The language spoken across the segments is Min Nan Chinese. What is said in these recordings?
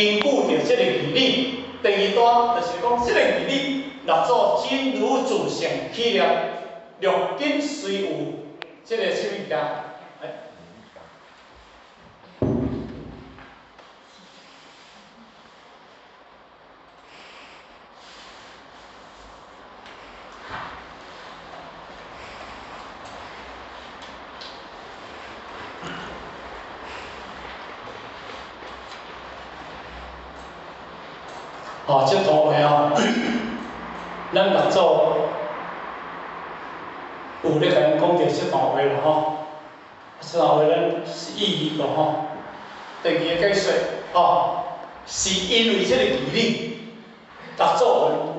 根據著這個義理，第二段就是講這個義理，六祖真如自性起念，六根雖有這個啥物件？哦，這段話哦，咱六祖有咧共咱講著這段話啦吼，這段話咱是意義個吼。第二個解說，吼，是因為這個義理，六祖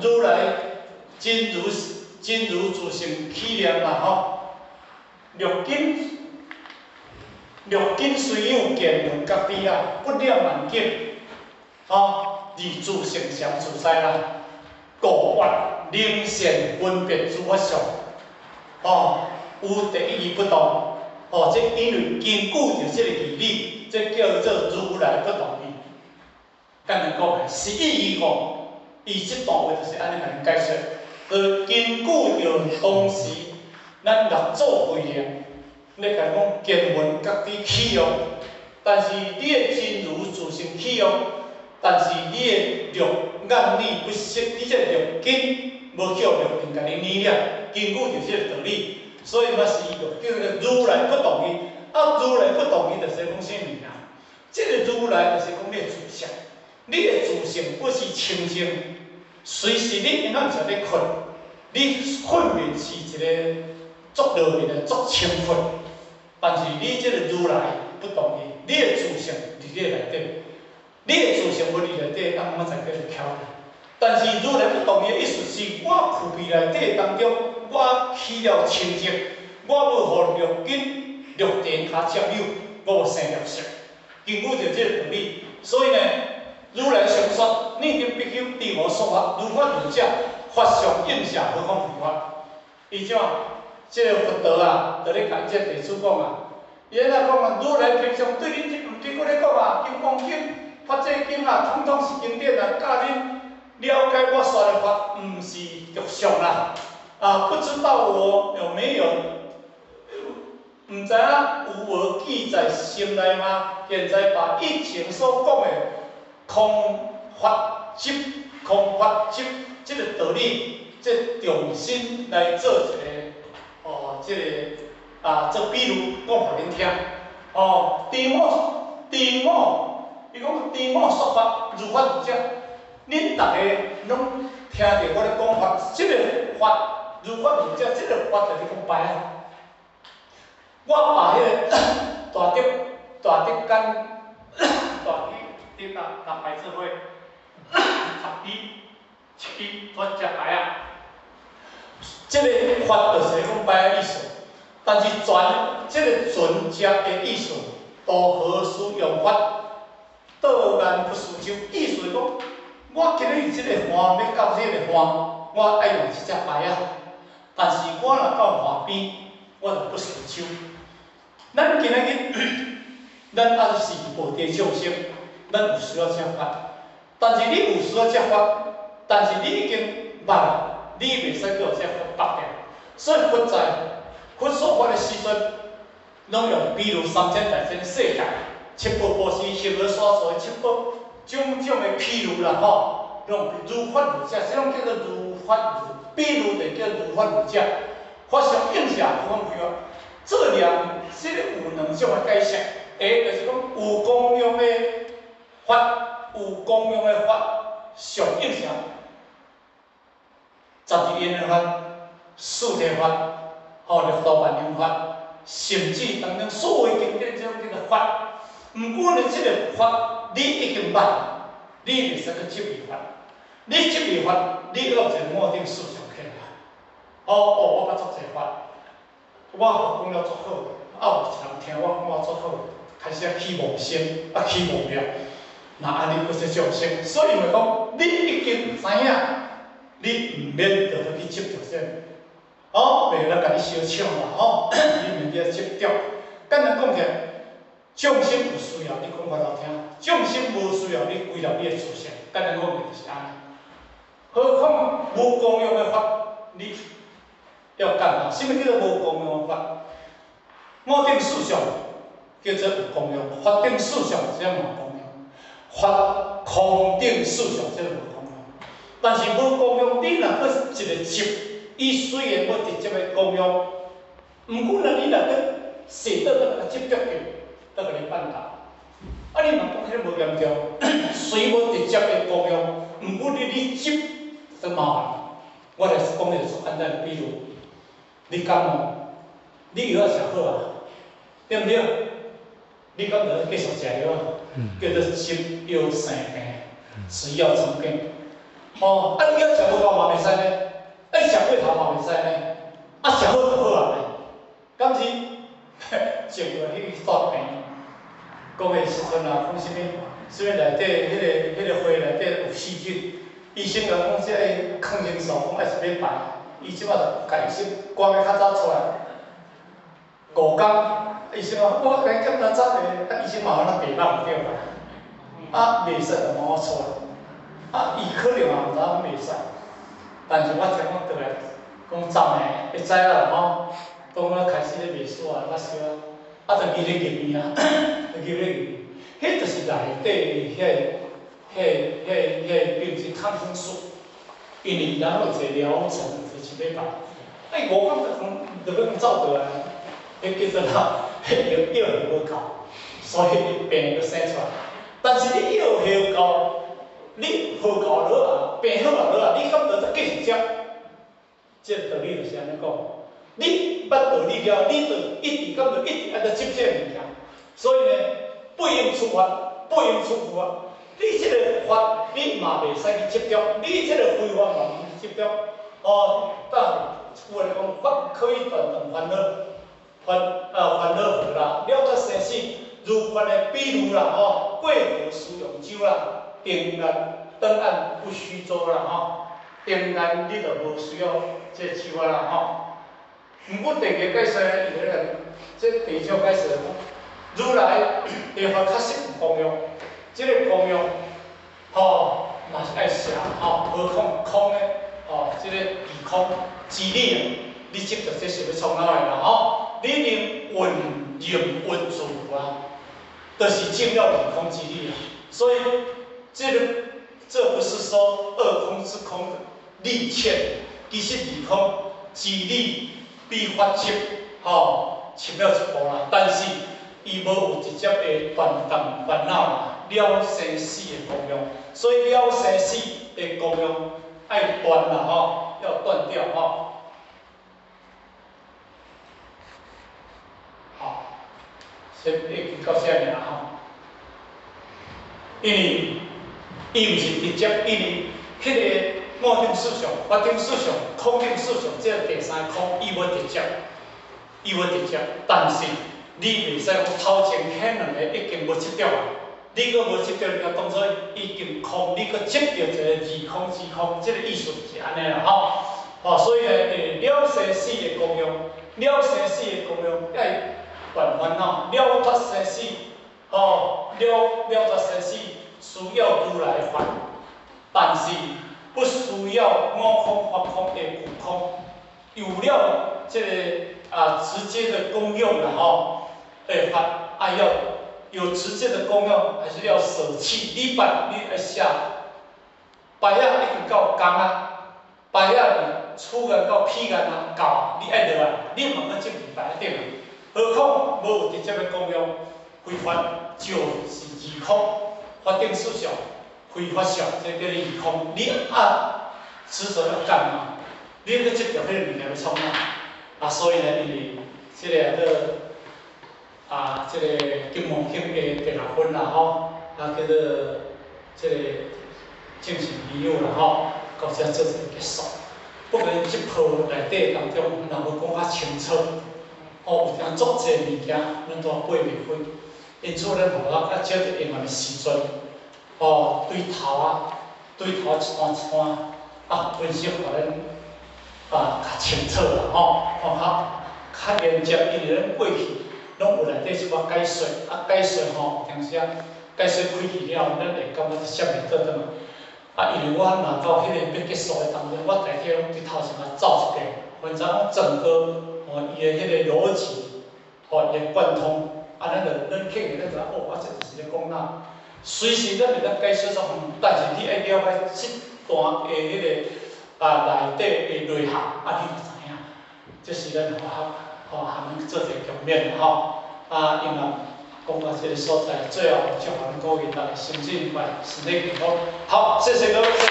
如來真如真如自性起念啦吼，六根六根雖有見聞覺知啊，不了萬境，吼。而自性相自在啦，故越靈善分別諸法相，吼，有第一義不同，吼，這因為根據著這個義理，這叫做如來不同義。簡單講，是意義吼，伊這段話就是按呢共恁解說。根據著當時咱六祖慧能咧共講見聞覺知起用，但是你的真如自性起用。但是你的六眼耳不識，你這個六根無去予六塵共你染，根據著這個道理，所以嘛是就叫做如來不動義。啊，如來不動義就是講啥物件？這個如來就是講你的自性，你的自性不是清淨，隨時你永遠是咧睏，你睏眠是一個足落眠的足清睏，但是你這個如來不動義，你的自性佇你內底。你的自性無佇內底，咱毋知叫做巧。但是如來不動義的意思是，我具備內底當中，我起了清淨，我無予六根、六塵較佔有，我無生六識。根據著這個道理，所以呢，如來常說：汝等比丘，知我說法，如法如者，法相應舍，何況非法？伊怎？這個佛陀啊，就咧共這個弟子講啊，伊按怎講啊？如來平常對恁這毋對，閣咧講啊，《金剛經》。法界經啊，統統是經典啊，教恁了解我說的法，毋是著相啦。啊，不知道我有沒有，毋知影有無記在心內嗎？現在把以前所講的空法執、空法執這個道理，這重新來做一個，哦，這個啊，做比喻講予恁聽。哦，知我，知我。伊講知我說法如法如者，恁逐个攏聽著我咧講法，這個法如法如者，這個法就是講牌仔。我把彼個大德大德間大德啊，六排做伙，十支、七支，煞食牌仔。這個法就是講牌仔意思，但是全這個全食的意思，都何須用法？倒眼不思手，意思是講，我今日這個岸欲到這個岸，我愛用這隻牌仔。但是我若到岸邊，我就不思手。咱今仔日，咱抑是無地眾生，咱有需要這法。但是你有需要這法，但是你已經捌，你袂使閣予這法縛掉。所以佛在佛說法的時陣，攏用比如三千大千世界。七寶布施、恆河沙數的七寶，種種的譬喻啦吼，攏如法如者，這種叫做如法如，比喻就叫如法如者。法相應舍，何況非法。做念，這個有兩種的解釋，第一就是講有功用的法，有功用的法相應舍，十二因緣法、四諦法、吼六度萬行法，甚至當中所有經典這種叫做法。毋過呢，這個法你已經捌，你袂使閣執迷法。你執迷法，你閣有一個滿頂思想起來。哦哦，我捌足濟法，我佛講了足好，啊有一人聽我講我足好，開始啊起妄心，啊起妄念，那按呢閣說眾生，所以話講，你已經知影，你毋免著閣去執著這個。哦，袂咱共你相搶啦吼，你毋免去執著。簡單講起來。眾生有需要，你講予𪜶聽；眾生無需要，你歸納你的自性。簡單講就是按呢。何況無功用的法，你要幹嘛？啥物叫做無功用的法？五頂四相叫做有功用，法頂四相這無功用，法空頂四相這無功用。但是無功用，你若閣一个執，伊雖然無直接的功用，毋過呢，你若閣捨得閣執著著，閣共你絆倒。啊，你嘛講彼个無嚴重，雖無直接的功用，毋過你執就麻煩。我來講一個最簡單的比喻，你感冒，你藥仔食好啊，對毋對？你敢著繼續食藥啊？叫做執藥生病，食藥成病。哦，啊，你藥食無夠嘛袂使呢？啊，你食過頭嘛袂使呢？啊，食好就好啊，敢是？上過去煞病，講的時陣啊，講啥物？啥物內底彼个血內底有細菌，醫生共講這个抗生素講愛一禮拜，伊這擺就共醫生趕欲較早出來，5工，醫生講我共你檢查10個，啊醫生嘛有那白目對吧？啊，袂使就無法出來，啊，伊可能嘛毋知影袂使，但是我聽講轉來講10個會知影吼，當我開始咧袂輸啊，發燒啊，啊，就入咧入院啊，就入咧入院，彼就是內底遐個變成抗生素，因為然後一個療程是一禮拜，啊，伊5工就講就欲走轉來，彼叫做啥？彼藥藥無夠，所以伊病閣生出來。但是你藥效夠，你好夠落啊，病好啊落啊，你敢著閣繼續食？這個道理就是按呢講。你捌道理了，你就一直敢著一直愛閣執這個物件。所以呢，不應出法，不應出佛法。你這个法，你嘛袂使去執著；你這個非法嘛毋去執著。哦，但有話講，法可以斷斷煩惱，煩惱河啦，了脫生死，如法的比喻啦，吼，過河須用舟啦，定岸登岸不須舟啦，吼，登岸你就無需要這舟仔啦，吼。毋過第二個解釋呢，伊咧這第二種解釋講，如來的法確實有功用，這個功用，吼，嘛是愛捨，吼，何況空呢？吼，這個二空之理啊，你執著這是欲創哪的啦，吼？你能運用運自如啊，就是證了二空之理啊。所以，這個這不是說二空之空的理淺，其實二空之理比法執吼深了一步啦。但是，伊無有直接的斷斷煩惱啦，了生死的功用。所以了生死的功用愛斷啦，吼，要斷掉吼。好，先已經到這爾吼。因為伊毋是直接，因為彼個五頂四相、法頂四相、空頂四相，這個第三空，伊無直接，伊無直接，但是你袂使講頭前彼兩個已經無執著啊，你閣無執著，你閣當做已經空，你閣執著一個二空之空，這個意思是按呢啦吼。吼，所以呢，了生死的功用，了生死的功用愛斷煩惱，了脫生死，吼，了脫生死需要如來法，但是不需要五空法空的虛空，有了這個直接的功用啦吼，的法啊要有直接的功用，還是要捨棄？你捌你愛捨，白仔已經到工啊，白仔離此岸到彼岸啊，到你愛落來，你嘛閣執佇白仔頂啊？何況無有直接的功用，非法就是二空，法頂四相，非法相，這叫做二空。你啊，執著欲幹嘛？你閣執著彼個物件欲創啥？啊，所以呢，因為這個叫這個金剛經的第六分啦吼，啊叫做這個正信疑有啦吼，到這做一個結束。不過這部內底當中，若無講較清楚，吼，有當足濟物件，咱都背袂開。因此，咱無法較少佇用的時陣，吼，對頭啊，對頭一段一段啊，分析予咱啊較清楚啦吼，吼較較連接，因為咱過去攏攏有內底一寡解說，啊解說吼，有當時啊解說開去了後，咱會感覺啥物倒轉來。啊，因為我若到彼个欲結束的當中，我大體攏佇頭前共走一遍，予𪜶知影講整個吼伊的彼个邏輯，吼伊的貫通，啊，咱就咱聽下咱就知哦，啊，這就是咧講哪。隨時咱會當解說煞遠，但是你愛了解這段的彼个啊內底的內涵，啊，你就知影，這是咱華學吼含咱做一个共勉吼。啊，因為講到這个所在，最後祝福咱各位大家身體愉快，身體健康。好，謝謝各位。謝謝。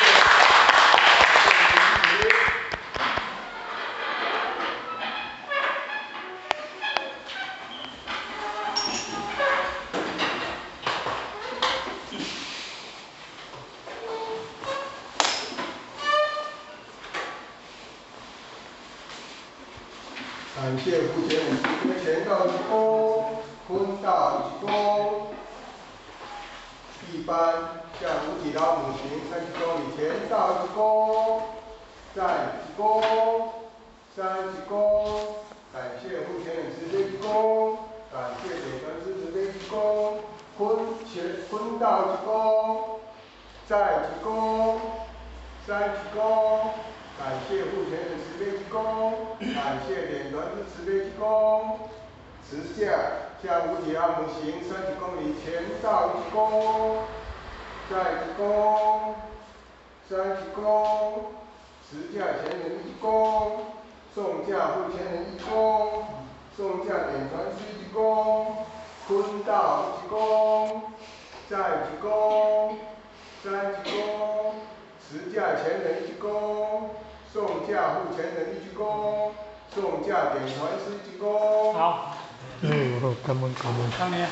感謝父前人慈悲前道一躬，坤道一躬，一般向五體老母行30公里前道一躬，再一躬，三一躬，感謝父前人慈悲一躬，感謝點傳師慈悲一躬，坤前坤道一躬，再一躬，三一躬。感謝父前人慈悲一躬，感謝點傳師慈悲一躬，持架向五體老母行30公里前道一躬，再一躬，三一躬，持架前人一躬，送駕護前人一躬，送駕點傳師一躬，坤道一躬，再一躬，三一躬。持駕前人一躬，送駕護前人一躬，送駕點傳師一躬。好。嗯，好，感恩感恩。當年。